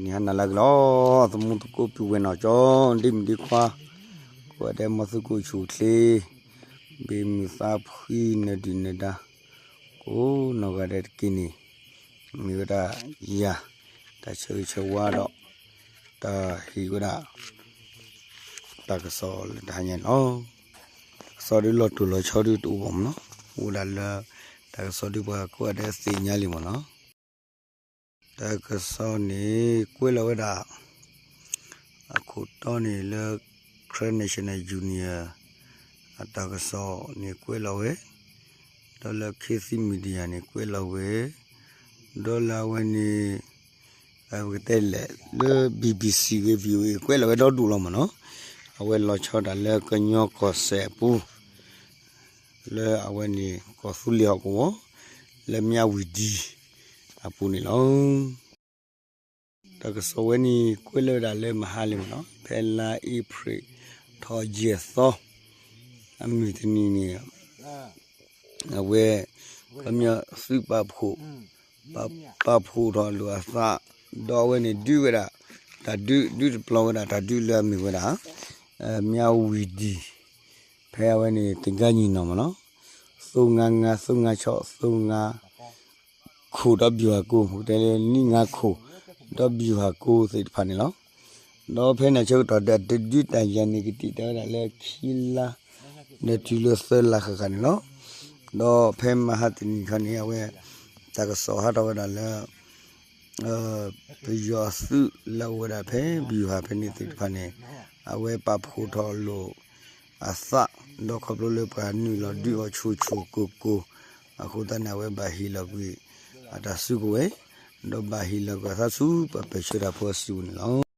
နံၤဟါနၤလၢအဂ့ၤလီၤ, သမူသကိးပုၢ်ဝဲၢ်နီၢ်ကၠီ ဒ့မုၣ်ဒ့ခွါ, ကိးဂၤဒဲး မ်သုကအိၣ်ဆူၣ်အိၣ်ချ့, ဘၣ်မုာ်သးဖှံနၢၤဒုၣ်နၢၤဒါ ကိးနီၢ်ဂၤဒဲးတက့ၢ်န့ၣ်, မ့ၢ်ဝဲဒၣ်ယၤ တၢ်ဆၢဂ့ၤဆၢဝါဒီး တၢ်ဟ့ၣ်ဝဲဒၣ် တၢ်ကစီၣ်လၢတဟါညါန့ၣ်လီၤ. တၢ်ကစီၣ်ဒုးလီၤတိၢ်လီၤဆီဒုးတအိၣ်ဘၣ်မ့ၢ်နီၤ, အိၣ်ဒၣ်လၢ တၢ်ကစီၣ်ဒုးပှၤကိးဂၤဒဲးသ့ၣ်ညါလံမ့ၢ်နီၤ. တၢ်ကစီၣ်န့ၣ် ကွဲးလီၤဝဲဒၣ် အခိၣ်တီန့ၣ်လၢ Karen National Union အတၢ်ကစီၣ်န့ၣ်ကွဲးလီၤဝဲ, ဒီးလၢ Khit Thit Media န့ၣ်ကွဲးလီၤဝဲ, ဒီးလၢအဝဲန့ၣ် ပကတဲလဲၣ် လၢ BBC ဂ့ၤ VOA ကွဲးလီၤဝဲဒီဒူၣ်လီၤမ့ၢ်နီၤ. အဝဲလီၤဆီဒၣ်လၢကညီကီၢ်စဲၣ်အပူၤ လၢအဝဲန့ၣ် ကီၢ်သူလ့ၤဟီၣ်ကဝီၤ လၢမၠၣ်ဝံၤဒံအပူၤန့ၣ်လီၤ. တၢ်ကစီၣ်ဝဲန့ၣ် ကွဲးလၢဝဲဒၣ်လၢမဟါလံမ့ၢ်နီၤ, ဖဲလါအ့ဖြ့ၣ်ထီၣ်ယဲၢ်သီ အမုၢ်တနံၤန့ၣ် အဝဲ ခီပညီသုးပာ်ဖှိၣ် ပာ်ဖှိၣ်ထီၣ်လိာ်အသး, ဒီးအဝဲန့ၣ်ဒုးဝဲဒၣ် တၢ်ဒုး ဒုးတပျီၤဝဲဒၣ်တၢ်ဒုးလၢအမ့ၢ်ဝဲဒၣ် မၠၣ်ဝံၤဒံ ဖဲအဝဲန့ၣ် သ့ၣ်ကါညီနီၤမ့ၢ်နီၤ, သိငါငါ သိငါဆီၣ် သိငါ ခိၣ်ဒီးဘျူးဟးကိ ပကတဲလၢနံၣ်ငါခိၣ် ဒီးဘျူးဟးကိသ့ၣ်တဖၣ်န့ၣ်လီၤ. ဒီးဖဲန့ၣ်ဆၢကတီၢ်ဒီး တဒုးတၢ်ယၤန့ၣ် ကတံာ်တာ်ဝဲဒၣ်လၢခံလါ ဒီးတုၤလၢသၢလါဃၣ်ဃၣ်န့ၣ်လီၤ. ဒီးဖဲမဟါတနံၤခီန့ၣ် အဝဲ တၢ်ကစီၣ်ဟးထီၣ်ဝဲဒၣ်လၢ ပယီၤအသုးလၢအအိၣ်ဝဲဒၣ်ဖဲ ဘျူးဟးဖဲန့ၣ်သ့ၣ်တဖၣ်န့ၣ် အဝဲပာ်ဖှိၣ်ထီၣ်လိာ်အသး ဒီးခီဖျိလၢပှၤနုာ်လီၤဒုးအီၤဆူၣ်ဆူၣ်ကိၢ်ကိၢ် အဃိသတးန့ၣ် အဝဲဘၣ်ဟ့ၣ်လီၤကွံာ်အတၢ်စုကဝဲၤ ဒီးဘၣ်ဟ့ၣ်လီၤကွံာ်အသးဆူပှၤပၢၢ်ဆၢတၢ်ဖိအစုပူၤန့ၣ်လီၤ.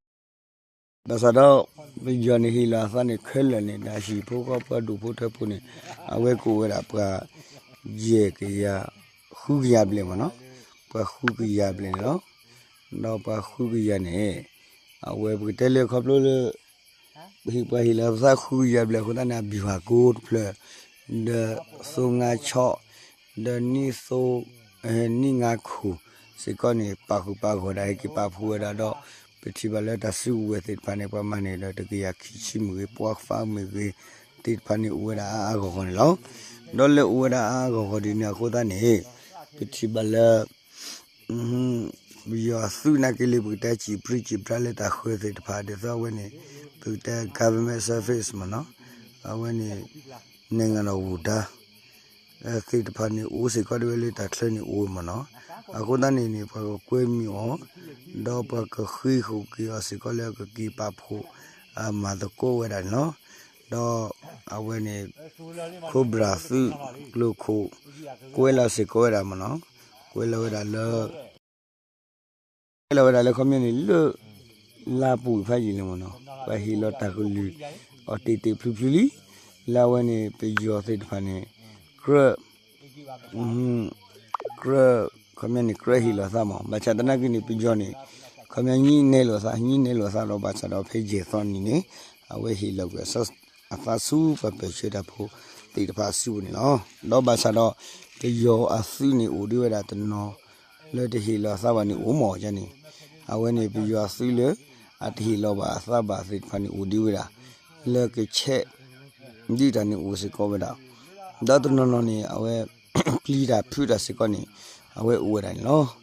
ဘၣ်ဆၣ်ဒီး ပယီၤန့ၣ်ဟ့ၣ်လီၤအသးန့ၣ်ခဲလၢာ်န့ၣ် တၢ်ဟံၣ်ဖိဃီဖိဒူၣ်ဖိထၢဖိန့ၣ် အဝဲကအိၣ်ဝဲဒၣ်ပှၤ ယဲၢ်ကယၤ ဃုကယၤဘျဲၣ်မ့ၢ်နီၤ, ပှၤဃုကယၤဘျဲၣ်န့ၣ်လီၤ. ဒီးပှၤဃုကယၤန့ၣ် အဝဲပကတဲလၢခီဖျိလၢ ပှၤဟ့ၣ်လီၤအသးဃုကယၤဘျဲၣ်အဃိသတးန့ၣ် အဘျူးဟးကိတဖျၢၣ် ဒီးသိငါဆီၣ် ဒီးနံၣ်သိ နံၣ်ငါခိၣ်စ့ၢ်ကီးန့ၣ် ပာ်ဃုာ်ပာ်ဂီၢ်ဒၣ် ဟဲက့ၤပာ်ဖှိၣ်ဝဲဒၣ်ဒီး ပထံၣ်ဘၣ်လၢတၢ်စုကဝဲၤသ့ၣ်တဖၣ်န့ၣ် ပှၤမၤန့ၢ်ဒီးတကယၤခံဆံမ့ၢ်ဂ့ၤ ပှၤဖးမ့ၢ်ဂ့ၤ သ့ၣ်တဖၣ်န့ၣ်အိၣ်ဝဲဒၣ်အါအါဂီၢ်ဂီၢ်န့ၣ်လီၤ. ဒီးလၢအိၣ်ဝဲဒၣ်အါအါဂီၢ်ဂီၢ်ဒ်န့ၣ်အဃိသတးန့ၣ် ပထံၣ်ဘၣ်လၢ ပယီၤအသုးနာ်က့လံ ပကတဲစံးပြံစံးပြါလၢတၢ်ဃၢသ့ၣ်တဖၣ် ဒ်သိးအဝဲန့ၣ် ပကတဲ government service မ့ၢ်နီၤ, အဝဲန့ၣ် နဲၣ်ငၤဒီးဝူၤဒါ သ့ၣ်တဖၣ်န့ၣ် အိၣ်စ့ၢ်ကီးဒၣ်ဝဲလၢတၢ်ချၢန့ၣ်အိၣ်မ့ၢ်နီၤ, အဃိသတးန့ၣ်န့ၣ် ပှၤကကွဲမုာ်အီၤ ဒီးပှၤကဃ့ဃီၤက့ၤအီၤစ့ၢ်ကီးလၢကက့ၤပာ်ဖှိၣ် မၤသကိးဝဲဒၣ်န့ၣ်လီၤ. ဒီးအဝဲန့ၣ် ခိၣ်ဘြၣ်သုးကျိခိၣ် ကွဲးလီၤစ့ၢ်ကီးဝဲဒၣ်မ့ၢ်နီၤ, ကွဲးလီၤဝဲဒၣ်လၢ ကွဲးလီၤဝဲဒၣ်လၢခီပညီန့ၣ်လၢ လါပူၤဖးယံာ်လံမ့ၢ်နီၤ, ပှၤဟ့ၣ်လီၤတၢ်ကလုၢ်အီၤတ့ၢ်တ့ၢ်ဖျုးဖျုးလံ, လၢအဝဲန့ၣ် ပယီၤသ့ၣ်တဖၣ်န့ၣ် ကြၢး ကြၢး ခီပညီန့ၣ် ကြၢးဟ့ၣ်လီၤသးမ့ၢ် ဘၣ်ဆၣ်သနာ်က့န့ၣ် ပယီၤန့ၣ် ခီပညီညံးနဲလိာ်သး ညံးနဲလိာ်သးဒီး ဘၣ်ဆၣ်ဒီးဖဲယဲၢ်သီနံၤန့ၣ် အဝဲဟ့ၣ်လီၤကွံာ်အသးဆူပှၤပၢၢ်ဆၢတၢ်ဖိသ့ၣ်တဖၣ်အစုပူၤန့ၣ်လီၤ. ဒီးဘၣ်ဆၣ်ဒီး ပယီၤအသုးန့ၣ်အိၣ်ဒံးဝဲဒၣ်တနီၤ လၢတဟ့ၣ်လီၤအသးဘၣ်န့ၣ်အိၣ်မ့ၢ်န့ၣ်, အဝဲန့ၣ် ပယီၤအသုးလၢ အတဟ့ၣ်လီၤဘၣ်အသးဘၣ်သ့ၣ်တဖၣ်န့ၣ်အိၣ်ဒံးဝဲဒၣ် လၢကဆဲး ဒုးတၢ်န့ၣ်အိၣ်စ့ၢ်ကီးဝဲဒၣ်, ဒီးတနီၤနီၤန့ၣ် အဝဲ ပျံၤတၢ်ဖုးတၢ်စ့ၢ်ကီးန့ၣ် အဝဲအိၣ်ဝဲဒၣ်န့ၣ်လီၤ.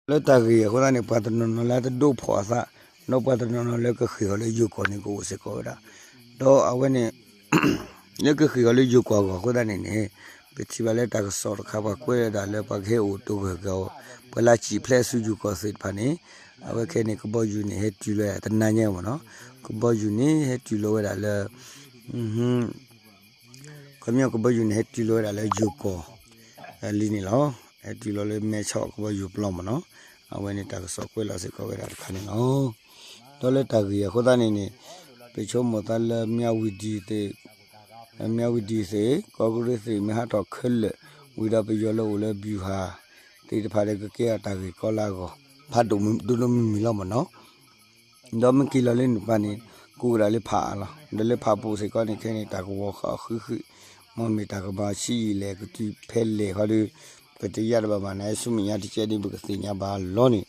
လၢတၢ်ဂ့ၢ်အဃိသတးန့ၣ် ပှၤတနီၤနီၤလၢအတဒိးဖီၣ်အသး, ဒီးပှၤတနီၤနီၤလၢကဃ့ၢ်အီၤလၢယိၤကီၢ်န့ၣ်ကအိၣ်စ့ၢ်ကီးဝဲဒၣ်, ဒီးအဝဲန့ၣ် လၢကဃ့ၢ်အီၤလၢယိၤကီၢ်အဂီၢ်အဃိသတးန့ၣ်န့ၣ် ပထံၣ်ဘၣ်လၢတၢ်ကစီၣ်တခါပှၤကွဲးဝဲဒၣ်လၢပှၤကဟဲအိၣ်တဂၢၢ်ကီး ပှၤလၢစံာ်ဖျဲးဆူယိၤကီၢ်သ့ၣ်တဖၣ်န့ၣ် အဝဲခဲအံၤန့ၣ် ကဘီယူၤန့ၣ် ဟဲတုၤလီၤဝဲဒၣ်တနၤညါမ့ၢ်နီၤ, ကဘီယူၤန့ၣ် ဟဲတုၤလီၤဝဲဒၣ်လၢ ခီပညီကဘီယူၤန့ၣ် ဟဲတုၤလီၤဝဲဒၣ်လၢယိၤကီၢ် လံန့ၣ်လီၤ. ဟဲတုၤလီၤလၢမဲဆီၣ်ကဘီယူၤပျီမ့ၢ်နီၤ, အဝဲန့ၣ်တၢ်ကစီၣ်ကွဲးလီၤစ့ၢ်ကီးဝဲဒၣ်တခါန့ၣ်လီၤ. ဒီးလၢတၢ်ဂ့ၢ်အဃိသတးန့ၣ်န့ၣ် ပဆိကမိၣ်သးလၢမၠၣ်ဝံၤဒံသ့ၣ် မၠၣ်ဝံၤဒံသ့ၣ် ကီၢ်ကရ့ၣ်သ့ၣ် မ့ၢ်ဟးထီၣ်ခဲလၢာ် ဝံၤဒီးပယီၤလၢအိၣ်လၢ ဗျူဟာ သ့ၣ်တဖၣ်ဒီးကကဲအီၤတၢ်ဂ့ၢ်ကီလၢအဂီၢ် ဖးဒိၣ်ဒိၣ်ဒိၣ်မုၢ်မုၢ်လီၤမ့ၢ်နီၤ. ဒီးမ့ၢ်က့ၤလီၤလၢနပၤန့ၣ် ကအိၣ်ဝဲဒၣ်လၢဖးအါလီၤ. ဒီးလၢဖးပူၤစ့ၢ်ကီးန့ၣ် ခဲအံၤန့ၣ် တၢ်ကဝီၤဃာ်အီၤဃုာ်ဃုာ်, မ့ၢ်မ့ၢ်တၢ်ကမၤဆံးယံာ်လဲၣ် ကတုၤဖဲလဲၣ်ခီဒီး ပတယၢ်တဘၣ်ဘၣ်န့ၣ် ဆူမဲာ်ညါတကဲဒ်ပကသ့ၣ်ညါဘၣ်လီၤန့ၣ်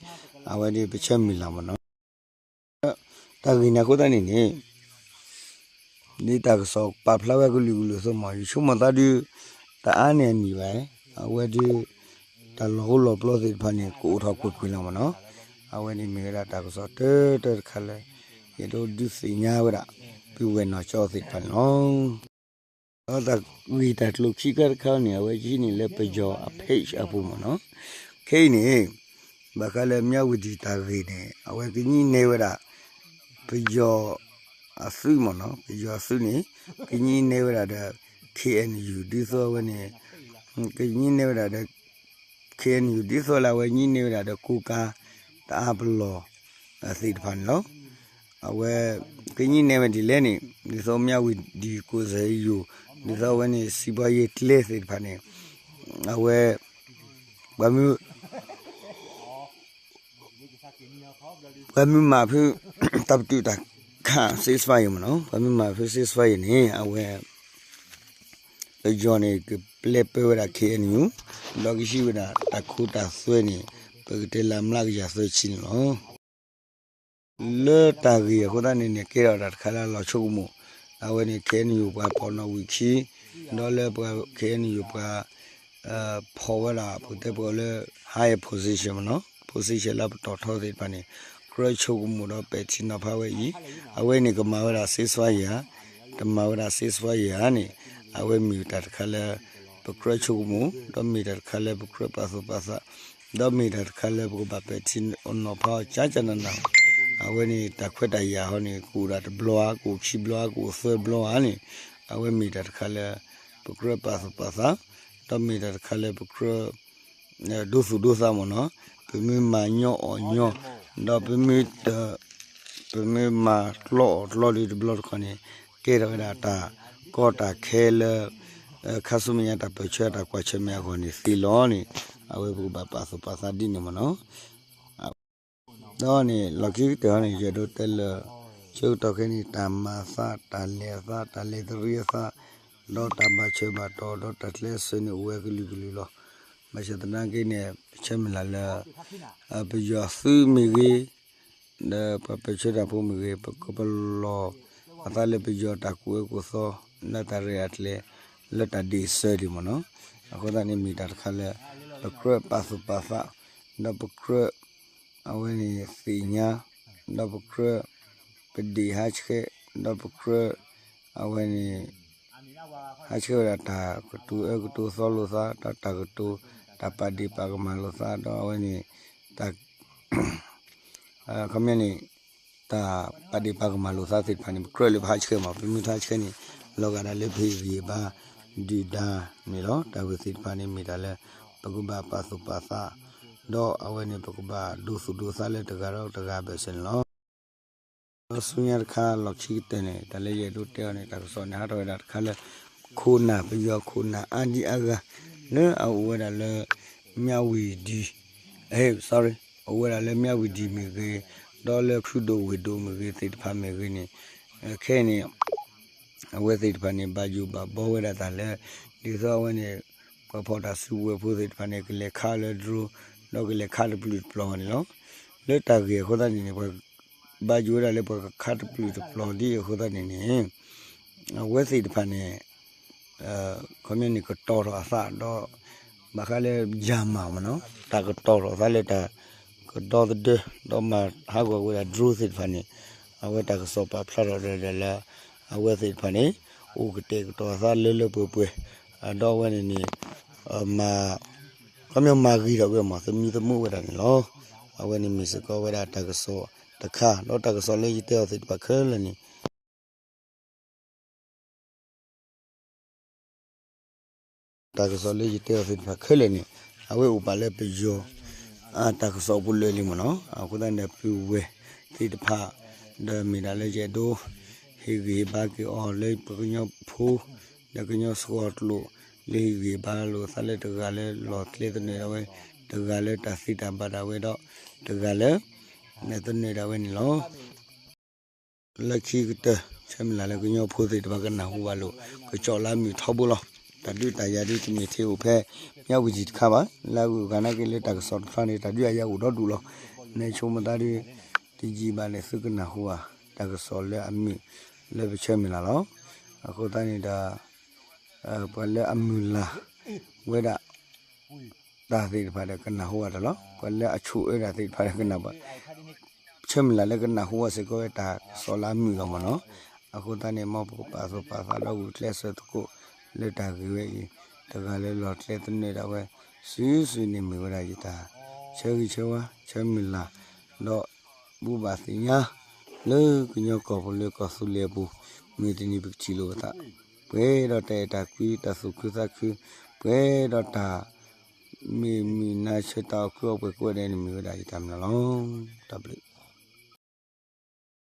အဝဲဒ်ပဆၢမုၢ်လၢ်မ့ၢ်နီၤ တၢ်ဂ့ၢ်န့ၣ်အဃိသတးန့ၣ်န့ၣ် ဒ်တၢ်ကစီၣ်ပာ်ဖျါဝဲကလုာ်ကလုာ်အသိးမ့ၢ် ယဆိကမိၣ်သးဒုး တအါန့ၢ်အနံၣ်ဘၣ်, အဝဲဒုး တၢ်လီၢ်ဟိလီၢ်ပျီသ့ၣ်တဖၣ်န့ၣ် ကအိၣ်ထီၣ်ကွ့ၢ်ကွ့ၢ်လီၤမ့ၢ်နီၤ. အဝဲန့ၣ်မ့ၢ်ဝဲဒၣ်တၢ်ကစီၣ်တၢတၢတခါလၢ ယအဲၣ်ဒိးဒုးသ့ၣ်ညါဝဲဒၣ် ပုၢ်ဝဲၢ်နီၢ်ကၠီသ့ၣ်တဖၣ်န့ၣ်လီၤ. ဒီးတၢ်ဂ့ၢ်တၢ်ကျိၤခံခါတခါန့ၣ် အဝဲကဟံးန့ၢ်လၢပယီၤအ page အပူၤမ့ၢ်နီၤ. ခဲအံၤန့ၣ် ဘၣ်ဃးလၢမၠၣ်ဝတံၤတၢ်ဂ့ၢ်န့ၣ် အဝဲကညံးနဲဝဲဒၣ် ပယီၤအသုးမ့ၢ်နီၤ, ပယီၤအသုးန့ၣ် ကညံးနဲဝဲဒၣ်ဒီး K N U ဒ်သိးအဝဲန့ၣ် ကညံးနဲဝဲဒၣ်ဒီး K N U ဒ်သိးလၢအဝဲညံးနဲဝဲဒၣ်ဒီး ကိးကၤ တအါပလီၢ် သ့ၣ်တဖၣ်န့ၣ်လီၤ. အဝဲ ကညံးနဲဝဲဒ်လဲၣ်န့ၣ် ဒ်သိးမၠၣ်ဝတံၤ ကိးစဲယိၤ ဒ်သိးအဝဲန့ၣ် စံးဘီယ့ကျဲသ့ၣ်တဖၣ်န့ၣ် အဝဲ ပှၤမ့ၢ် ပှၤမ့ၢ်မၤဖု တၢ်ပတုာ်တၢ်ခး ceasefire မ့ၢ်နီၤ, ပှၤမ့ၢ်မၤဖု ceasefire န့ၣ် အဝဲ ပယီၤန့ၣ် ကပျဲပၢဝဲဒၣ် K N U ဒီးကဟံးဝဲဒၣ်တၢ်ခိတၢ်သွဲန့ၣ် ပကတဲလၢအမျးကယၤသၢဆံန့ၣ်လီၤ. လၢတၢ်ဂ့ၢ်အဃိသတးန့ၣ်န့ၣ် ကဲထီၣ်တၢ်တခါလၢအလီၤဆိကမိၣ်, အဝဲန့ၣ် K N U ပှၤဖီၣ်နီၣ်ဝံာ်ခံ ဒီးလၢပှၤ K N U ပှၤ ဖီၣ်ဝဲဒၣ် ပကတဲပှၤလၢ higher position မ့ၢ်နီၤ, position လၢပတီၢ်ထီသ့ၣ်တဖၣ်န့ၣ် ကြၢးဆိကမိၣ်ဒီးပဲာ်ထံနီၤဖးဝဲအံၤ, အဝဲန့ၣ်ကမၤဝဲဒၣ် ceasefire တမၤဝဲဒၣ် ceasefire န့ၣ် အဝဲမ့ၢ်တၢ်တခါလၢ ပကြၢးဆိကမိၣ် ဒီးမ့ၢ်တၢ်တခါလၢပကြၢးပာ်သူၣ်ပာ်သး ဒီးမ့ၢ်တၢ်တခါလၢပကဘၣ်ပဲာ်ထံနီၤဖးအီၤ ကကနနၤ, အဝဲန့ၣ်တၢ်ခွဲးတၢ်ယာ်ဟီန့ၣ် ကအိၣ်ဒၣ်တဘျီဧါ ကအိၣ်ခံဘျီဧါ ကအိၣ်သၢဘျီဧါန့ၣ် အဝဲမ့ၢ်တၢ်တခါလၢ ပကြၢးပာ်သူၣ်ပာ်သး, ဒီးမ့ၢ်တၢ်တခါလၢပကြၢး ဒိသူၣ်ဒိသးမ့ၢ်နီၤ, ပမ့ၢ်မၤညီအီၣ်ညီ, ဒီးပမ့ၢ်တ ပမ့ၢ်မၤကျီအီၣ်ကျီဒ်တဘျီတခီန့ၣ် ကဲထီၣ်ဝဲဒၣ်တၢ်ကီတၢ်ခဲလၢ ခါဆူမဲာ်ညါတၢ်ပၢၢ်ဆၢတၢ်ကွၢ်ဆၢၣ်မဲာ်အဂီၢ်န့ၣ်သ့လီၤန့ၣ် အဝဲပကဘၣ်ပာ်သူၣ်ပာ်သးဒ်န့ၣ်မ့ၢ်နီၤ. ဒီးန့ၣ် လီၢ်ခံကတၢၢ်ဟီန့ၣ် ယအဲၣ်ဒိးတဲလၢ ဆၢကတီၢ်ခဲအံၤန့ၣ် တၢ်မၤအသး တၢ်လဲၤအသး တၢ်လဲၤတရံးအသး ဒီးတၢ်ဘၣ်ဆၢဘၣ်တီၢ် ဒီးတၢ်ကျဲးစၢးန့ၣ် အိၣ်ဝဲကလုာ်ကလုာ်လီၤ. ဘၣ်ဆၣ်သနာ်က့န့ၣ် ပဆၢမုၢ်လၢ်လၢ ပယီၤသုးမ့ၢ်ဂ့ၤ ဒီးပှၤပၢၢ်ဆၢတၢ်ဖိမ့ၢ်ဂ့ၤ ပကပလီၢ်အသးလၢပယီၤတၢ်ကူၣ်အၢကူၣ်သီ လၢတၢ်ရဲၣ်တၢ်ကျဲၤ လၢတၢ်ဒ့ၣ်စၢၤဒံးမ့ၢ်နီၤ. အဃိသတးန့ၣ်မ့ၢ်တၢ်တခါလၢ ပကြၢးပာ်သူၣ်ပာ်သး ဒီးပကြၢး အဝဲန့ၣ်သ့ၣ်ညါ ဒီးပကြၢး ပဒ့ၣ်ဟးဆှဲး ဒီးပကြၢး အဝဲန့ၣ် ဟးဆှဲးဝဲဒၣ်တၢ်ကတိၤအၢကတိၤသီလိာ်သး ဒီးတၢ်ကတိၤ တၢ်ပာ်ဒ့ၣ်ပာ်ကမၣ်လိာ်သး ဒီးအဝဲန့ၣ် တၢ် ခီပညီန့ၣ် တၢ်ပာ်ဒ့ၣ်ပာ်ကမၣ်လိာ်သးသ့ၣ်တဖၣ်န့ၣ် ပကြၢးလၢပဟးဆှဲးမး ပမ့ၢ်တဟးဆှဲးန့ၣ် လီၤဂာ်ဒၣ်လၢပဟ့ၣ်ဂံၢ်ဘါ ဒုၣ်ဒါန့ၣ်လီၤ. တၢ်ဂ့ၢ်သ့ၣ်တဖၣ်န့ၣ်မ့ၢ်တၢ်လၢ ပကဘၣ်ပာ်သူၣ်ပာ်သး ဒီးအဝဲန့ၣ် ပကဘၣ်ဒိသူၣ်ဒိသးလၢတဂၤဒီးတဂၤအဘၢၣ်စၢၤန့ၣ်လီၤ. ဒီးဆူညါတခါ လီၢ်ခံကတၢၢ်န့ၣ် တၢ်လၢယအဲၣ်ဒိးတဲအီၤန့ၣ် တၢ်ကစီၣ်န့ၣ် ဟးထီၣ်ဝဲဒၣ်တခါလၢ ခိၣ်နၢ်ပယီၤခိၣ်နၢ်အါဒံအါဂၤ လၢအအိၣ်ဝဲဒၣ်လၢ မၠၣ်ဝတံၤ sorry အိၣ်ဝဲဒၣ်လၢမၠၣ်ဝတံၤမ့ၢ်ဂ့ၤ ဒီးလၢခုၣ်ဒိၣ်ဝ့ၢ်ဒိၣ်မ့ၢ်ဂ့ၤသ့ၣ်တဖၣ်မ့ၢ်ဂ့ၤန့ၣ် ခဲအံၤန့ၣ် အဝဲသ့ၣ်တဖၣ်န့ၣ် ဘၣ်ယိၣ်ဘၣ်ဘီဝဲဒၣ်တၢ်လၢ ဒ်သိးအဝဲန့ၣ် ပှၤဖီၣ်တၢ်စုကဝဲၤဖိသ့ၣ်တဖၣ်န့ၣ် ကလဲၤခးလၢ drone ဒီးကလဲၤခးတပျုာ်တပျီၤန့ၣ်လီၤ. လၢတၢ်ဂ့ၢ်အဃိသတးန့ၣ်န့ၣ် ပှၤဘၣ်ယိၣ်ဝဲဒၣ်လၢပှၤကခးတပျုာ်တပျီၤဒ်အဃိသတးန့ၣ်န့ၣ် အဝဲသ့ၣ်တဖၣ်န့ၣ် ခီပညီန့ၣ် ကတီၤထီၣ်အသးဒီး ဘၣ်ဃးလၢ ယၤမၢ်မ့ၢ်နီၤ တၢ်ကတီၤထီၣ်အသးလၢတၢ်ကဒီသဒၢ ဒီးမၤဟးဂီၤဝဲဒၣ် drone သ့ၣ်တဖၣ်န့ၣ် အဝဲတၢ်ကစီၣ်ပာ်ဖျါထီၣ်ဒီးလၢ အဝဲသ့ၣ်တဖၣ်န့ၣ် အိၣ်ကတဲာ်ကတီၤအသးလၢလၢပှဲၤပှဲၤ ဒီးအဝဲန့ၣ်န့ၣ် မၤ ခီပညီမၤဂ့ၤထီၣ်ဝဲမး သမံသမိးဝဲဒၣ်န့ၣ်လီၤ. အဝဲန့ၣ်မ့ၢ်စ့ၢ်ကီးဝဲဒၣ်တၢ်ကစီၣ်တခါ ဒီးတၢ်ကစီၣ်လၢယတဲအီၤသ့ၣ်တဖၣ်ခဲလၢာ်န့ၣ် တၢ်ကစီၣ်လၢယတဲအီၤသ့ၣ်တဖၣ်ခဲလၢာ်န့ၣ် အဝဲအိၣ်ပာ်လၢပယီၤ တၢ်ကစီၣ်ပူၤလၢာ်လံမ့ၢ်နီၤ. အဃိသတးန့ၣ် ပုၢ်ဝဲၢ်သ့ၣ်တဖၣ် ဒီးမ့ၢ်ဒၣ်လၢယအဲၣ်ဒိး ဟ့ၣ်ဂံၢ်ဟ့ၣ်ဘါက့ၤအီၤလၢပကညီဖိ ဒီးကညီစှီၤကျိာ် လၢဟ့ၣ်ဂံၢ်ဟ့ၣ်ဘါလိာ်သးလၢတဂၤလၢလီၢ်ကျဲသနၢၣ်ဒၣ်ဝဲ, တဂၤလၢတၢ်သ့တၢ်ဘၣ်ဒၣ်ဝဲဒီး တဂၤလၢ သနၢၣ်ဒၣ်ဝဲန့ၣ်လီၤ. လၢခံကတၢၢ် ဆၢမုၢ်လၢ်လၢကညီဖိသ့ၣ်တဖၣ်ကနၢ်ဟူဘၣ်လိာ် ကစီၣ်လၢအမုာ်ထီဘိလီၤ. တၢ်ဒုးတၢ်ယၤဒုးတမ့ၢ်ထဲအိၣ်ဖဲ မၠၣ်ဝတံၤတခါဘၣ်. လၢအဂုၤအဂၤနာ်က့လၢတၢ်ကစီၣ်တဖျါန့ၣ် တၢ်ဒုးအယၤအိၣ်ဒီဒူၣ်လီၤ. န့ၣ်ဆိကမိၣ်သးဒီး တယံာ်ဘၣ်န့ၣ် သုကနၢ်ဟူဘၣ် တၢ်ကစီၣ်လၢအမုာ်လၢပဆၢမုၢ်လၢ်လီၤ. အဃိသတးန့ၣ်ဒီး ပှၤလၢအမုၢ်လၢ်ဝဲဒၣ်တၢ်သ့ၣ်တဖၣ်ဒီးကနၢ်ဟူဘၣ်တၢ်လီၤ. ပှၤလၢအဆိၣ်အၢတၢ်သ့ၣ်တဖၣ်ဒီးကနၢ်ဟူဘၣ် ဆၢမုၢ်လၢ်လၢကနၢ်ဟူဘၣ်စ့ၢ်ကီးဝဲတၢ်ကစီၣ်လၢအမုာ်လီၤမ့ၢ်နီၤ. အဃိသတးန့ၣ် မ်ပကပာ်သူၣ်ပာ်သးဒီးဂုာ်ကျဲးစၢးသကိးလၢတၢ်ဂ့ၢ်ဝဲအံၤ တဂၤလၢလီၢ်ကျဲသနၢၣ်ဒၣ်ဝဲ စုာ်စုာ်န့ၣ်မ့ၢ်ဝဲဒၣ်ယတၢ်ဆၢဂံၢ်ဆၢဝါ ဆၢမုၢ်လၢ် ဒီးဘူၣ်ဘၣ်သ့ၣ်ညါ လၢကညီကီၢ်ပူၤလၢကီၢ်သူလ့ၤအပူၤ မုၢ်တနံၤပကထံၣ်လိာ်ပသး ပှဲၤဒီးတၢ်အဲၣ်တၢ်ကွံ တၢ်သူၣ်ခုသးခု ပှဲၤဒီးတၢ် မ့ၢ်မုၢ်နၤဆၢတၢ်အီၣ်ကုၢ်အီၣ်ပှဲၤကိးဂၤဒဲးန့ၣ်မ့ၢ်ဝဲဒၣ်ယတၢ်မုၢ်လၢ်လီၤ. တၢ်ဘျုး